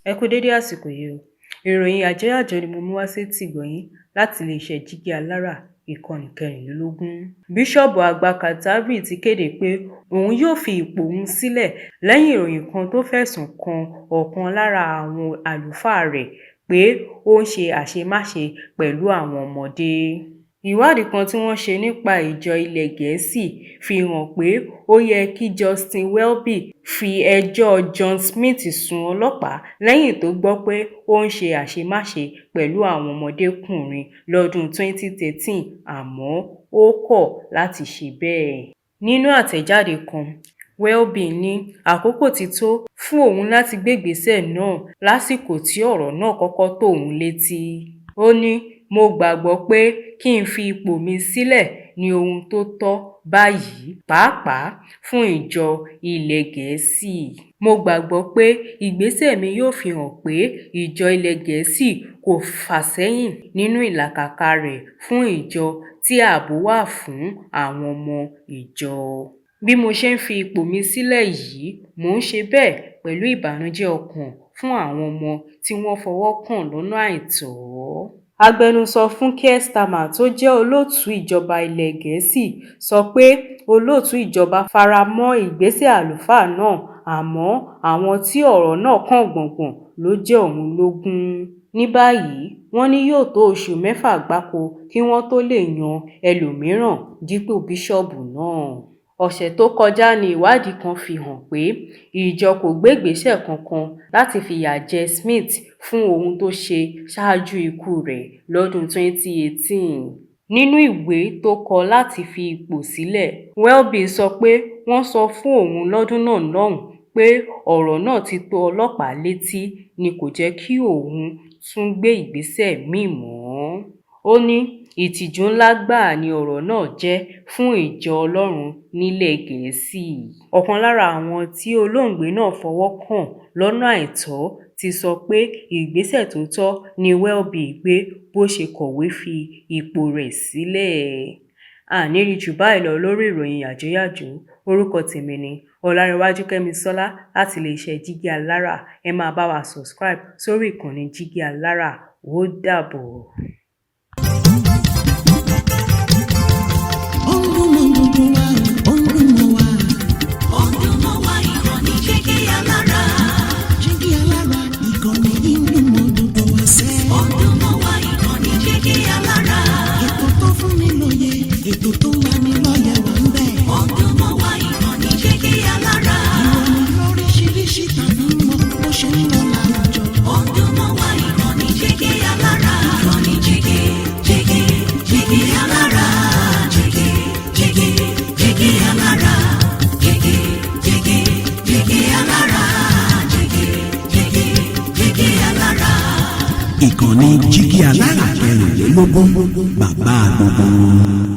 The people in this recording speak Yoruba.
Ẹ kú dédé àsìkò yìí o. Ìròyìn yàjóyàjó ni mo mú wá sétíìgbọ́ yín láti iléeṣẹ́ Jígí Alára, ìkànnì 24. Bíṣọ́ọ̀bù Àgbà Canterbury ti kéde pé òun yóò fi ipò òun sílẹ̀ lẹ́yìn ìròyìn kan tó fẹ̀sùn kan ọ̀kan lára àwọn àlùfáà rẹ̀ pé ó ń ṣe àṣemáṣe pẹ̀lú àwọn ọmọdé. Ìwádìí kan tí wọ́n ṣe nípa ìjọ ilẹ̀ Gẹ̀ẹ́sì fi hàn pé ó yẹ kí Justin Welby fi ẹjọ́ John Smith sun ọlọ́pàá lẹ́yìn tó gbọ́ pé ó ń ṣe àṣemáṣe pẹ̀lú àwọn ọmọdékùnrin lọ́dún 2013, àmọ́ ó kọ̀ láti ṣe bẹ́ẹ̀. Nínú àtẹ̀jáde kan, Welby ní àkókò ti tó fún òun láti gbégbèsè náà lásìkò tí ọ̀rọ̀ náà kọ́kọ́ tó òun létí. Ó ní, Mo gbàgbọ́ pé kí n fi ipò mi sílẹ̀ ní ohun tó tọ́ báyìí, pàápàá fún ìjọ ilẹ̀ Gẹ̀ẹ́sì. Mo gbàgbọ́ pé ìgbésẹ̀ mi yóò fi hàn pé ìjọ ilẹ̀ Gẹ̀ẹ́sì kò fà sẹ́yìn nínú ìlàkàkà rẹ̀ fún ìjọ tí ààbò wà fún àwọn ọmọ ìjọ. Bí mo ṣe ń fi ipò mi sílẹ̀ yìí, mò ń ṣe bẹ́ẹ̀ pẹ̀lú ìbànújẹ́ ọkàn fún àwọn ọmọ tí wọ́n fọwọ́ kàn lọ́nà àìtọ́. Agbẹnusọ fún Keir Starmer tó jẹ́ olóòtú ìjọba ilẹ̀ Gẹ̀ẹ́sì sọ pé olóòtú ìjọba fara mọ́ ìgbésẹ̀ àlùfáà náà, àmọ́ àwọn tí ọ̀rọ̀ náà kàn gbọ̀ngbọ̀n ló jẹ òun lógún. Ní báyìí, wọ́n ní yóò tó oṣù 6 gbáko kí wọ́n tó lè yan ẹlòmíràn dípò bíṣọ́ọ̀bù náà. Ọ̀sẹ̀ tó kọjá ní ìwádìí kan fi hàn pé ìjọ kò gbégbèsè kankan láti fìyà jẹ Smith fún ohun tó ṣe ṣáájú ikú rẹ̀ lọ́dún 2018. Nínú ìwé tó kọ láti fi ipò sílẹ̀, Welby sọ pé wọ́n sọ fún òun lọ́dún náà lọ́hùn-ún pé ọ̀rọ̀ náà ti tó ọlọ́pàá létí ni kò jẹ́ kí òun tún gbé ìgbésẹ̀ míì mọ́. Ó ní ìtìjú ńlá gbáà ni ọ̀rọ̀ náà jẹ́ fún ìjọ Ọlọ́run nílẹ̀ Gẹ̀ẹ́sì. Ọ̀kan lára àwọn tí olóògbé náà fọwọ́ kàn lọ́nà àìtọ́ ti sọ pé ìgbésẹ̀ tó tọ́ ni Welby gbé bó ṣe kọ̀wé fi ipò rẹ̀ sílẹ̀. A ní rí jù báyìí lọ lórí ìròyìn yàjóyàjó. Orúkọ tèmi ni Ọlárẹ̀wájú Kẹ́misọ́lá láti iléeṣẹ́ Jígí Alára. Ẹ máa bá wa subscribe sórí ìkànnì Jígí Alára. Ó dàbọ̀. Ó ń dún mọ́ gbogbo wa, ó ń dún mọ́ wa. Ó ń dún mọ́ wa, ìkànnì Jígí Alára. Jígí Alára, ìkànnì yìí ń dún mọ́ gbogbo wa sẹ́. Ó ń dún mọ́ wa, ìkànnì Jígí Alára. Ètò tó fún ni lóye, ètò tó ń lani lọ́yẹ̀ wà ń bẹ̀. Ó ń dún mọ́ wa, ìkànnì Jígí Alára. Ìròyìn lóríṣiríṣi tàbí mọ́ bó ṣe ń lọ láwùjọ. Ó ń dún mọ́ wa, ìkànnì Jígí Alára. Ìkànnì Jígí, Jígí, Jígí Alára. Jígí, Jígí, Jígí Alára. Jígí, Jígí, Jígí Alára. Jígí, Jígí, Jígí Alára. Ìkànnì Jígí Alára 24, bàbá gbogbo wọn.